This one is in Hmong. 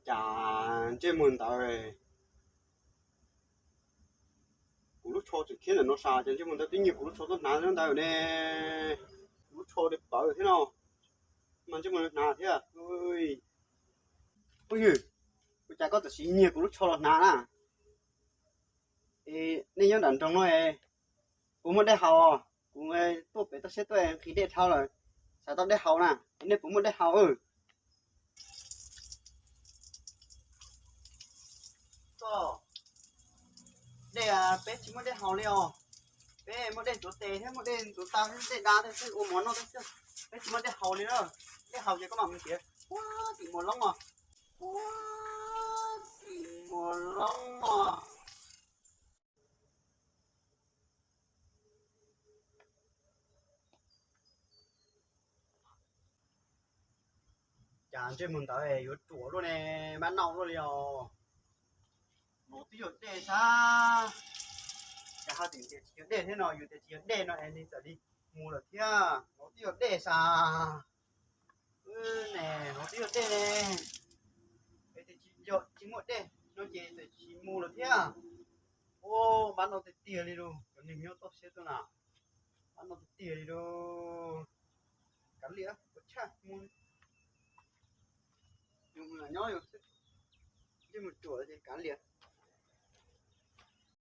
Cas ntsej muag ntawd, kuv lub tsho tseem khiav ntawm no sav, cas ntsej muag ntawd twb nyiag kuv lub tsho tuaj hnav ntawd ne. Kuv lub tsho li pawv thiab no, mas ntsej muag hnav thiab. Phooj ywg, ua cas koj tam sim nyiag kuv lub tsho los hnav na? Nej nyob nram nroog no, puas muaj dej haus? Kuv tuaj pem toj siab tuaj nqhis dej dhau lawm, xav tau dej haus na, nej puas muaj dej haus? Dej, peb tsis muaj dej haus li os. Peb muaj dej ntxuav tes thiab muaj dej ntxuav taw thiab dej da thiab, ua mov noj thiab xwb. Peb tsis muaj dej haus li na. Dej haus ces koj mam mus nrhiav puag tim Muas Loob os. Puag tim Muas Loob os. Cas ntsej muag ntawd yuav ruam luaj ne, mab nau luaj li os. Nov twb yog dej sas. Cas hais tias tsis yog dej thiab no, yus tias tsis yog dej no es nws txawm li mus lawm thiab. Nov twb yog dej sas. Ne, nov twb yog dej ne. Es tias tsis yog, tsis muaj dej no ces txawm tsis mus lawm thiab. Ua, mab nau tiag tiag li lus, cov neeg nyob toj siab tuaj na. Mab nau tiag tiag li lus. Kav liam, ua tshaj mus. Yus mus nyob yus xwb, ntsej muag ruam ces kav liam.